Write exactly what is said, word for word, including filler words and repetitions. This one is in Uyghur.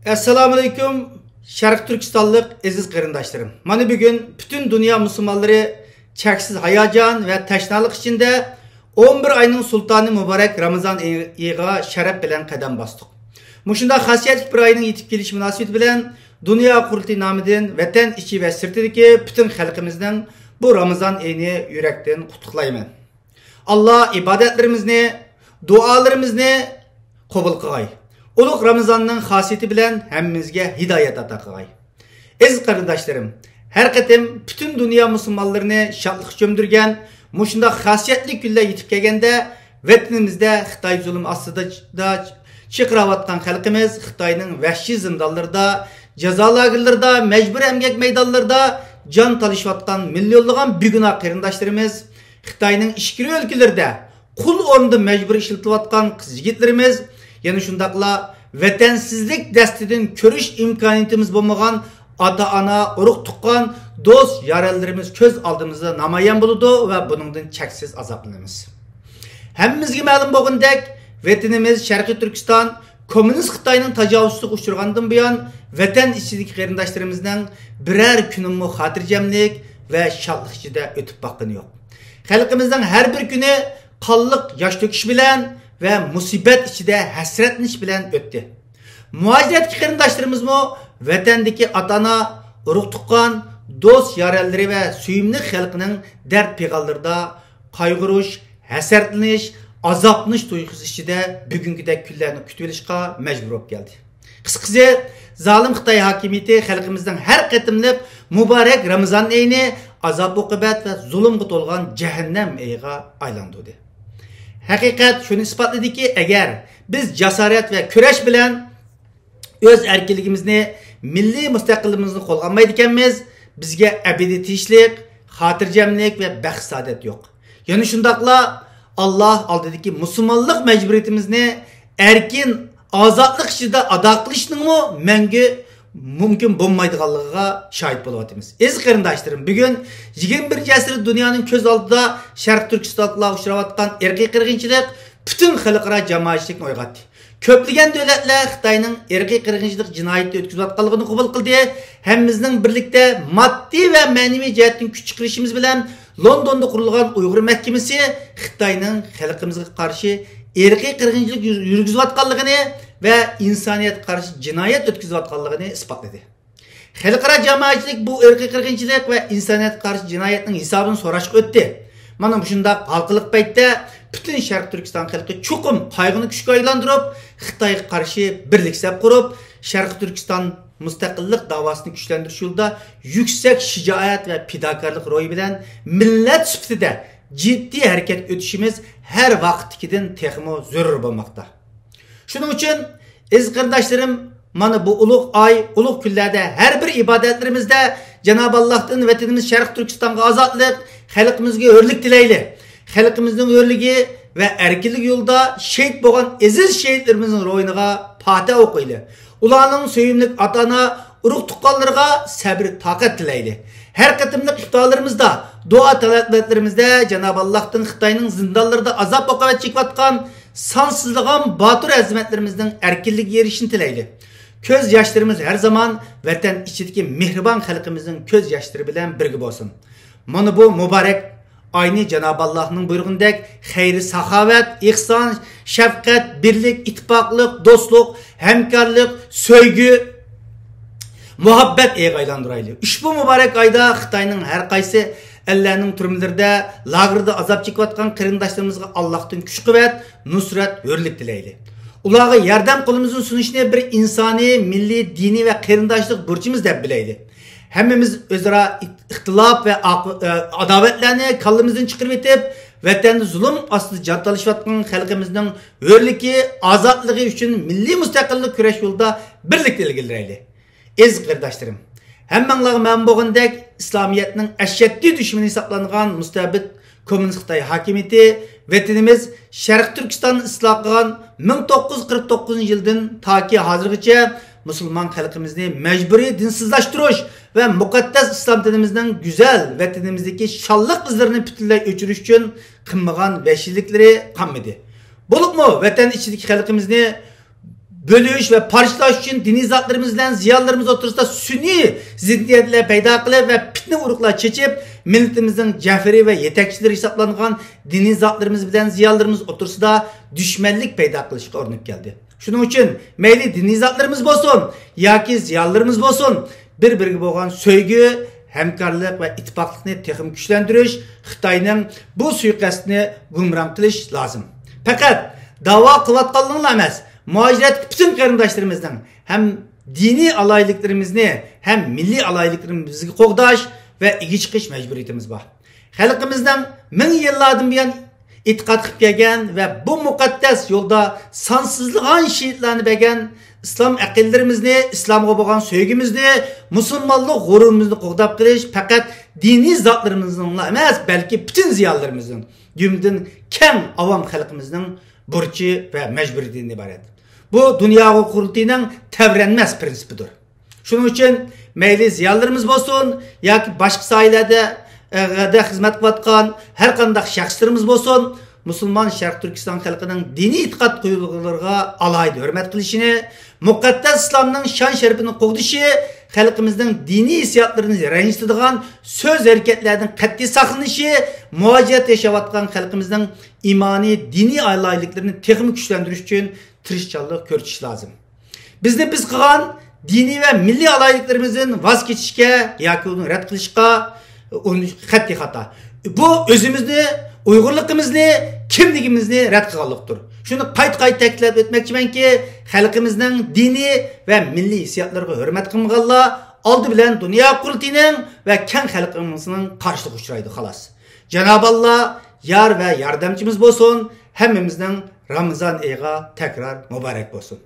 ئەسسالامۇئەلەيكۇم، شەرقىي تۈركىستانلىق ئەزىز قېرىنداشلىرىم. مانا بۈگۈن پۈتۈن دۇنيا مۇسۇلمانلىرى چەكسىز ھاياجان ۋە تەشنالىق ئىچىندە ئون بىر ئاينىڭ سۇلتانى مۇبارەك رامىزان ئېيىغا شەرەپ بىلەن قەدەم باستۇق. مۇشۇنداق خاسىيەتلىك بىر ئاينىڭ يېتىپ كېلىشى مۇناسىۋىتى بىلەن دۇنيا قۇرۇلتىيى نامىدىن ۋەتەن ئىچى ۋە سىرتىدىكى پۈتۈن خەلقىمىزنىڭ بۇ رامىزان ئېيىنى يۈرەكتىن قۇتلۇقلايمەن. ئاللا ئىبادەتلىرىمىزنى، دۇئالىرىمىزنى قوبۇل قىلغاي. ئۇلۇغ رامىزاننىڭ خاسىيىتى بىلەن ھەممىمىزگە ھىدايەت ئاتا قىلغاي. ئەزىز قېرىنداشلىرىم، ھەر قېتىم پۈتۈن دۇنيا مۇسۇلمانلىرىنى شادلىققا چۆمدۈرگەن مۇشۇنداق خاسىيەتلىك كۈنلەر يېتىپ كەلگەندە، ۋەتىنىمىزدە خىتاي زۇلۇم ئاستىدا چىرقىراۋاتقان خەلقىمىز خىتاينىڭ ۋەھشىي زىندانلىرىدا، جازا لاگېرلىرىدا، مەجبۇرىي ئەمگەك مەيدانلىرىدا جان تالىشىۋاتقان مىليونلىغان بىگۇناھ قېرىنداشلىرىمىز، خىتاينىڭ ئىچكىرى ئۆلكىلىرىدە قۇل ئورنىدا مەجبۇرىي ئىشلىتىلىۋاتقان قىز-يىگىتلىرىمىز، يەنە شۇنداقلا ۋەتەنسىزلىك دەستىدىن كۆرۈش ئىمكانىيىتىمىز بولمىغان ئاتا-ئانا، ئۇرۇق-تۇغقان، دوست-يارەنلىرىمىز كۆز ئالدىمىزدا نامايان بولىدۇ ۋە بۇنىڭدىن چەكسىز ئازابلىنىمىز. ھەممىمىزگە مەلۇم بولغىنىدەك، ۋەتىنىمىز شەرقىي تۈركىستان كوممۇنىست خىتاينىڭ تاجاۋۇزچىلىقىغا ئۇچرىغاندىن بۇيان، ۋەتەن ئىچىدىكى قېرىنداشلىرىمىزنىڭ بىرەر كۈنىمۇ خاتىرجەملىك ۋە شادلىق ئىچىدە ئۆتۈپ باققىنى يوق. خەلقىمىزنىڭ ھەر بىر كۈنى قانلىق ياش تۆكۈش بىلەن ۋە مۇسىبەت ئىچىدە ھەسرەتلىنىش بىلەن ئۆتتى. مۇھاجىرەتتىكى قېرىنداشلىرىمىزمۇ ۋەتەندىكى ئاتا-ئانا، ئۇرۇق-تۇغقان، دوست-يارەنلىرى ۋە سۆيۈملۈك خەلقىنىڭ دەرد-پىغانلىرىدا قايغۇرۇش، ھەسرەتلىنىش، ئازابلىنىش تۇيغۇسى ئىچىدە بۈگۈنكىدەك كۈنلەرنى كۈتۈۋېلىشقا مەجبۇر بولۇپ كەلدى. قىسقىسى، زالىم خىتاي ھاكىمىيىتى خەلقىمىزنىڭ ھەر قېتىملىق مۇبارەك رامىزان ئېيىنى ئازاب-ئوقۇبەت ۋە زۇلۇمغا تولغان جەھەننەم ئېيىغا ئايلاندۇردى. ھەقىقەت شۇنى ئىسپاتلىدىكى، ئەگەر بىز جاسارەت ۋە كۈرەش بىلەن ئۆز ئەركىنلىكىمىزنى، مىللىي مۇستەقىللىقىمىزنى قولغا ئالمايدىكەنمىز، بىزگە ئەبەدىي تىنچلىق، خاتىرجەملىك ۋە بەخت-سائادەت يوق. يەنە شۇنداقلا ئاللا ئالدىدىكى مۇسۇلمانلىق مەجبۇرىيىتىمىزنى ئەركىن، ئازادلىق ئىچىدە ئادا قىلىشنىڭمۇ مەڭگۈ مۇمكىن بولمايدىغانلىقىغا شاھىت بولۇۋاتىمىز. ئەزىز قېرىنداشلىرىم، بۈگۈن يىگىرمە بىرىنچى ئەسىردە دۇنيانىڭ كۆز ئالدىدا شەرقىي تۈركىستانلىقلارغا ئۇچراۋاتقان ئىرقىي قىرغىنچىلىق پۈتۈن خەلقئارا جامائەتچىلىكنى ئويغاتتى. كۆپلىگەن دۆلەتلەر خىتاينىڭ ئىرقىي قىرغىنچىلىق جىنايىتى ئۆتكۈزۈۋاتقانلىقىنى قوبۇل قىلدى. ھەممىمىزنىڭ بىرلىكتە ماددىي ۋە مەنىۋى جەھەتتىن كۈچ چىقىرىشىمىز بىلەن لوندوندا قۇرۇلغان ئۇيغۇر مەھكىمىسى خىتاينىڭ خەلقىمىزگە قارشى ئىرقىي قىرغىنچىلىق يۈر-، يۈرگۈزۈۋاتقانلىقىنى ۋە ئىنسانىيەتكە قارشى جىنايەت ئۆتكۈزۈۋاتقانلىقىنى ئىسپاتلىدى. خەلقئارا جامائەتچىلىك بۇ ئىرقىي قىرغىنچىلىق ۋە ئىنسانىيەتكە قارشى جىنايەتنىڭ ھېسابىنى سوراشقا ئۆتتى. مانا مۇشۇنداق ھالقىلىق پەيتتە پۈتۈن شەرقىي تۈركىستان خەلقى چوقۇم قايغۇنى كۈچكە ئايلاندۇرۇپ، خىتايغا قارشى بىرلىك سەپ قۇرۇپ، شەرقىي تۈركىستان مۇستەقىللىق داۋاسىنى كۈچلەندۈرۈش يولىدا يۈكسەك شىجائەت ۋە پىداكارلىق روھى بىلەن مىللەت سۈپىتىدە جىددىي ھەرىكەتكە ئۆتۈشىمىز ھەر ۋاقىتتىكىدىن تېخىمۇ زۆرۈر بولماقتا. شۇنىڭ ئۈچۈن، ئەزىز قېرىنداشلىرىم، مانا بۇ ئۇلۇغ ئاي، ئۇلۇغ كۈنلەردە ھەر بىر ئىبادەتلىرىمىزدە جانابى ئاللاھتىن ۋەتىنىمىز شەرقىي تۈركىستانغا ئازادلىق، خەلقىمىزگە ھۆرلۈك تىلەيلى. خەلقىمىزنىڭ ھۆرلۈكى ۋە ئەركىنلىكى يولىدا شېھىت بولغان ئەزىز شېھىتلىرىمىزنىڭ روھىنىغا پاتىھە ئوقۇيلى. ئۇلارنىڭ سۆيۈملۈك ئاتا-ئانا، ئۇرۇق-تۇغقانلىرىغا سەبرى تاقەت تىلەيلى. ھەر قېتىملىق ئىپتارلىرىمىزدا، دۇئا تىلاۋەتلىرىمىزدە جانابى ئاللاھتىن خىتاينىڭ زىندانلىرىدا ئازاب-ئوقۇبەت چېكىۋاتقان سانسىزلىغان باتۇر ئەزىمەتلىرىمىزنىڭ ئەركىنلىكىگە ئېرىشىشىنى تىلەيلى. كۆز ياشلىرىمىز ھەر زامان ۋەتەن ئىچىدىكى مېھرىبان خەلقىمىزنىڭ كۆز ياشلىرى بىلەن بىرگە بولسۇن. مانا بۇ مۇبارەك ئاينى جانابى ئاللاھنىڭ بۇيرۇغىنىدەك خەير-ساخاۋەت، ئېھسان، شەپقەت، بىرلىك، ئىتتىپاقلىق، دوستلۇق، ھەمكارلىق، سۆيگۈ، مۇھەببەت ئېيىغا ئايلاندۇرايلى. ئۇشبۇ مۇبارەك ئايدا خىتاينىڭ ھەر قايسى ئەللەرنىڭ تۈرمىلىرىدە، لاگېردا ئازاب چېكىۋاتقان قېرىنداشلىرىمىزغا ئاللاھتىن كۈچ-قۇۋۋەت، نۇسرەت، ھۆرلۈك تىلەيلى. ئۇلارغا ياردەم قولىمىزنى سۇنۇشنى بىر ئىنسانىي، مىللىي، دىنىي ۋە قېرىنداشلىق بۇرچىمىز دەپ بىلەيلى. ھەممىمىز ئۆزئارا ئىختىلاپ ۋە ئاق-، ئە، ئاداۋەتلەرنى كاللىمىزدىن چىقىرىۋېتىپ، ۋەتەندە زۇلۇم ئاستىدا جان تالىشىۋاتقان خەلقىمىزنىڭ ھۆرلۈكى، ئازادلىقى ئۈچۈن مىللىي مۇستەقىللىق كۈرەش يولىدا بىرلىكتە ئىلگىرىلەيلى. ئەزىز قېرىنداشلىرىم، ھەممەڭلارغا مەلۇم بولغىنىدەك، ئىسلامىيەتنىڭ ئەشەددىي دۈشمىنى ھېسابلانغان مۇستەبىت كوممۇنىست خىتاي ھاكىمىيىتى ۋەتىنىمىز شەرقىي تۈركىستاننى ئىستىلا قىلغان مىڭ توققۇز يۈز قىرىق توققۇزىنچى يىلدىن تاكى ھازىرغىچە مۇسۇلمان خەلقىمىزنى مەجبۇرىي دىنسىزلاشتۇرۇش ۋە مۇقەددەس ئىسلام دىنىمىزنىڭ گۈزەل ۋەتىنىمىزدىكى شانلىق ئىزلىرىنى پۈتۈنلەي ئۆچۈرۈش ئۈچۈن قىلمىغان ۋەھشىيلىكلىرى قالمىدى. بولۇپمۇ ۋەتەن ئىچىدىكى خەلقىمىزنى بۆلۈش ۋە پارچىلاش ئۈچۈن دىنىي زاتلىرىمىز بىلەن زىيالىيلىرىمىز ئوتتۇرىسىدا سۈنئىي زىددىيەتلەر پەيدا قىلىپ ۋە پىتنە ئۇرۇقلار چېچىپ، مىللىتىمىزنىڭ جەۋھىرى ۋە يېتەكچىلىرى ھېسابلانغان دىنىي زاتلىرىمىز بىلەن زىيالىيلىرىمىز ئوتتۇرىسىدا دۈشمەنلىك پەيدا قىلىشقا ئۇرۇنۇپ كەلدى. شۇنىڭ ئۈچۈن مەيلى دىنىي زاتلىرىمىز بولسۇن ياكى زىيالىيلىرىمىز بولسۇن، بىر-بىرىگە بولغان سۆيگۈ، ھەمكارلىق ۋە ئىتتىپاقلىقنى تېخىمۇ كۈچلەندۈرۈش، خىتاينىڭ بۇ سۇيىقەستىنى گۇمران قىلىش لازىم. پەقەت داۋا قىلىۋاتقانلىقىڭلار ئەمەس، مۇھاجىرەتتىكى پۈتۈن قېرىنداشلىرىمىزنىڭ ھەم دىنىي ئالاھىدىلىكلىرىمىزنى، ھەم مىللىي ئالاھىدىلىكلىرىمىزنى قوغداش ۋە ئىگە چىقىش مەجبۇرىيىتىمىز بار. خەلقىمىزنىڭ مىڭ يىللاردىن بۇيان ئېتىقاد قىلىپ كەلگەن ۋە بۇ مۇقەددەس يولدا سانسىزلىغان شېھىتلەرنى بەرگەن ئىسلام ئەقىدىلىرىمىزنى، ئىسلامغا بولغان سۆيگۈمىزنى، مۇسۇلمانلىق غۇرۇرىمىزنى قوغداپ قېلىش پەقەت دىنىي زاتلىرىمىزنىڭلا ئەمەس، بەلكى پۈتۈن زىيالىيلىرىمىزنىڭ، جۈملىدىن كەڭ ئاۋام خەلقىمىزنىڭ بۇرچى ۋە مەجبۇرىيىتىدىن ئىبارەت. بۇ دۇنيا قۇرۇلتىيىنىڭ تەۋرەنمەس پىرىنسىپىدۇر. شۇنىڭ ئۈچۈن مەيلى زىيالىيلىرىمىز بولسۇن ياكى باشقا ساھەلەردە، ئە، خىزمەت قىلىۋاتقان ھەر قانداق شەخسلىرىمىز بولسۇن، مۇسۇلمان شەرقىي تۈركىستان خەلقىنىڭ دىنىي ئېتىقاد تۇيغۇلىرىغا ئالاھىدە ھۆرمەت قىلىشىنى، مۇقەددەس ئىسلامنىڭ شان-شەرىپىنى قوغدىشى، خەلقىمىزنىڭ دىنىي ھېسسىياتلىرىنى رەنجىتىدىغان سۆز-ھەرىكەتلەردىن قەتئىي ساقلىنىشى، مۇھاجىرەتتە ياشاۋاتقان خەلقىمىزنىڭ ئىمانىي، دىنىي ئالاھىدىلىكلىرىنى تېخىمۇ كۈچلەندۈرۈش ئۈچۈن تىرىشچانلىق كۆرسىتىش لازىم. بىزنى بىز قىلغان دىنىي ۋە مىللىي ئالاھىدىلىكلىرىمىزدىن ۋاز كېچىشكە ياكى ئۇنى رەت قىلىشقا ئۇرۇنۇش قەتئىي خاتا. بۇ ئۆزىمىزنى، ئۇيغۇرلۇقىمىزنى، كىملىكىمىزنى رەت قىلغانلىقتۇر. شۇنى قايتا-قايتا تەكىتلەپ ئۆتمەكچىمەنكى، خەلقىمىزنىڭ دىنىي ۋە مىللىي ھېسسىياتلىرىغا ھۆرمەت قىلمىغانلار ئالدى بىلەن دۇنيا قۇرۇلتىيىنىڭ ۋە كەڭ خەلقىمىزنىڭ قارشىلىقىغا ئۇچرايدۇ، خالاس. جانابى ئاللا يار ۋە ياردەمچىمىز بولسۇن، ھەممىمىزنىڭ رامىزان ئېيىغا تەكرار مۇبارەك بولسۇن.